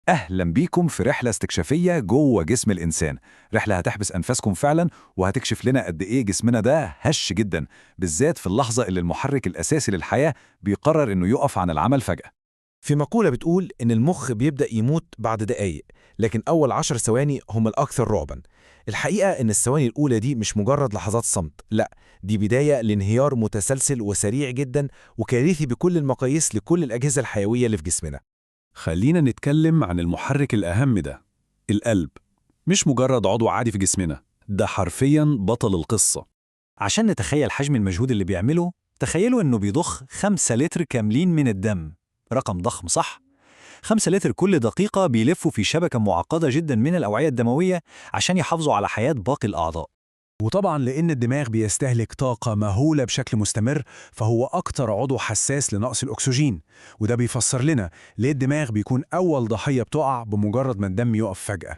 أهلا بيكم في رحلة استكشافية جوه جسم الإنسان. رحلة هتحبس أنفاسكم فعلا، وهتكشف لنا قد إيه جسمنا ده هش جدا، بالذات في اللحظة اللي المحرك الأساسي للحياة بيقرر إنه يقف عن العمل فجأة. في مقولة بتقول إن المخ بيبدأ يموت بعد دقايق، لكن أول 10 ثواني هم الأكثر رعبا. الحقيقة إن الثواني الأولى دي مش مجرد لحظات صمت، لا، دي بداية لانهيار متسلسل وسريع جدا وكارثي بكل المقاييس لكل الأجهزة الحيوية اللي في جسمنا. خلينا نتكلم عن المحرك الأهم ده، القلب. مش مجرد عضو عادي في جسمنا، ده حرفياً بطل القصة. عشان نتخيل حجم المجهود اللي بيعمله، تخيلوا إنه بيضخ 5 لتر كاملين من الدم. رقم ضخم، صح؟ 5 لتر كل دقيقة بيلفوا في شبكة معقدة جدا من الأوعية الدموية عشان يحافظوا على حياة باقي الأعضاء. وطبعا لأن الدماغ بيستهلك طاقة مهولة بشكل مستمر، فهو أكتر عضو حساس لنقص الأكسجين، وده بيفسر لنا ليه الدماغ بيكون أول ضحية بتقع بمجرد ما الدم يقف فجأة.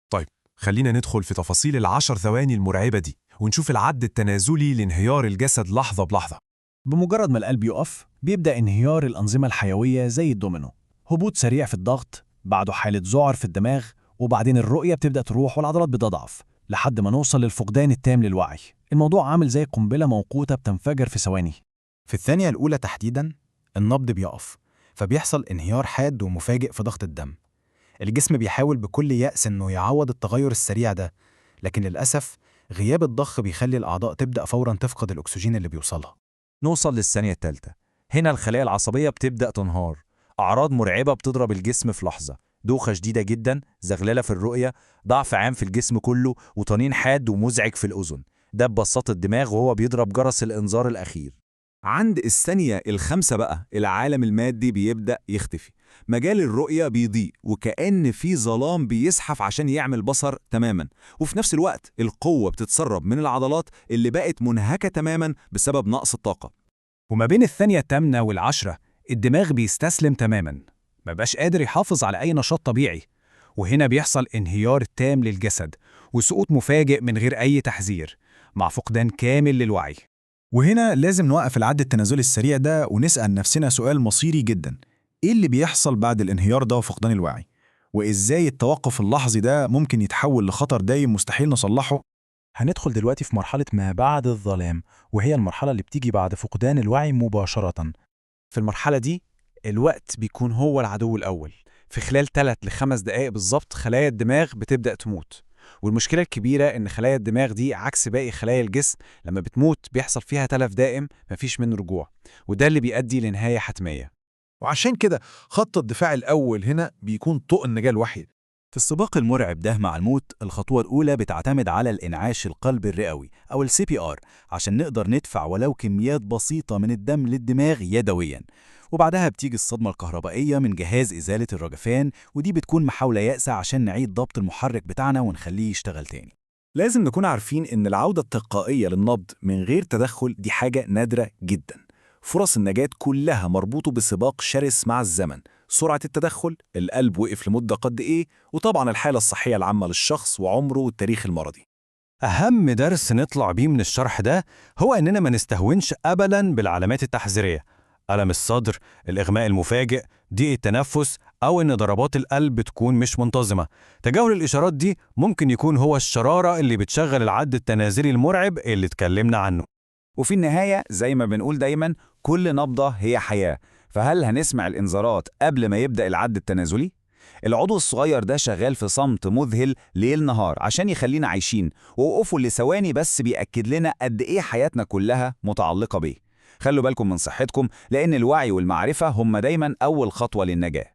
طيب، خلينا ندخل في تفاصيل ال10 ثواني المرعبة دي ونشوف العد التنازلي لانهيار الجسد لحظة بلحظة. بمجرد ما القلب يقف، بيبدأ انهيار الأنظمة الحيوية زي الدومينو. هبوط سريع في الضغط، بعده حالة ذعر في الدماغ، وبعدين الرؤية بتبدأ تروح والعضلات بتضعف، لحد ما نوصل للفقدان التام للوعي. الموضوع عامل زي قنبلة موقوتة بتنفجر في ثواني. في الثانية الأولى تحديداً النبض بيقف، فبيحصل انهيار حاد ومفاجئ في ضغط الدم. الجسم بيحاول بكل يأس إنه يعوض التغير السريع ده، لكن للأسف غياب الضخ بيخلي الأعضاء تبدأ فوراً تفقد الأكسجين اللي بيوصلها. نوصل للثانية الثالثة. هنا الخلايا العصبية بتبدأ تنهار. أعراض مرعبة بتضرب الجسم في لحظة: دوخة شديدة جدا، زغللة في الرؤية، ضعف عام في الجسم كله، وطنين حاد ومزعج في الأذن. ده ببساطة الدماغ وهو بيضرب جرس الإنذار الأخير. عند الثانية الخامسة بقى العالم المادي بيبدأ يختفي، مجال الرؤية بيضيق وكأن في ظلام بيزحف عشان يعمي البصر تماما، وفي نفس الوقت القوة بتتسرب من العضلات اللي بقت منهكة تماما بسبب نقص الطاقة. وما بين الثانية الثامنة والعشرة الدماغ بيستسلم تماما، ما بقاش قادر يحافظ على أي نشاط طبيعي، وهنا بيحصل انهيار تام للجسد وسقوط مفاجئ من غير أي تحذير، مع فقدان كامل للوعي. وهنا لازم نوقف العد التنازلي السريع ده ونسأل نفسنا سؤال مصيري جدا: إيه اللي بيحصل بعد الانهيار ده وفقدان الوعي؟ وإزاي التوقف اللحظي ده ممكن يتحول لخطر دايم مستحيل نصلحه؟ هندخل دلوقتي في مرحلة ما بعد الظلام، وهي المرحلة اللي بتيجي بعد فقدان الوعي مباشرة. في المرحلة دي الوقت بيكون هو العدو الأول. في خلال 3 ل 5 دقايق بالظبط خلايا الدماغ بتبدأ تموت، والمشكلة الكبيرة إن خلايا الدماغ دي عكس باقي خلايا الجسم، لما بتموت بيحصل فيها تلف دائم مفيش منه رجوع، وده اللي بيؤدي لنهاية حتمية. وعشان كده خط الدفاع الأول هنا بيكون طوق النجاة الوحيد. في السباق المرعب ده مع الموت، الخطوة الأولى بتعتمد على الإنعاش القلب الرئوي أو ال CPR، عشان نقدر ندفع ولو كميات بسيطة من الدم للدماغ يدويا. وبعدها بتيجي الصدمة الكهربائية من جهاز إزالة الرجفان، ودي بتكون محاولة يائسة عشان نعيد ضبط المحرك بتاعنا ونخليه يشتغل تاني. لازم نكون عارفين إن العودة التلقائية للنبض من غير تدخل دي حاجة نادرة جدا. فرص النجاة كلها مربوطة بسباق شرس مع الزمن: سرعة التدخل، القلب وقف لمدة قد إيه، وطبعا الحالة الصحية العامة للشخص وعمره والتاريخ المرضي. أهم درس نطلع بيه من الشرح ده هو إننا ما نستهونش أبداً بالعلامات التحذيرية: ألم الصدر، الإغماء المفاجئ، ضيق التنفس، أو إن ضربات القلب تكون مش منتظمة. تجاهل الإشارات دي ممكن يكون هو الشرارة اللي بتشغل العد التنازلي المرعب اللي اتكلمنا عنه. وفي النهاية، زي ما بنقول دايما، كل نبضة هي حياة. فهل هنسمع الإنذارات قبل ما يبدأ العد التنازلي؟ العضو الصغير ده شغال في صمت مذهل ليل نهار عشان يخلينا عايشين، ووقوفه لثواني بس بيأكد لنا قد إيه حياتنا كلها متعلقة بيه. خلوا بالكم من صحتكم، لأن الوعي والمعرفة هم دايما أول خطوة للنجاة.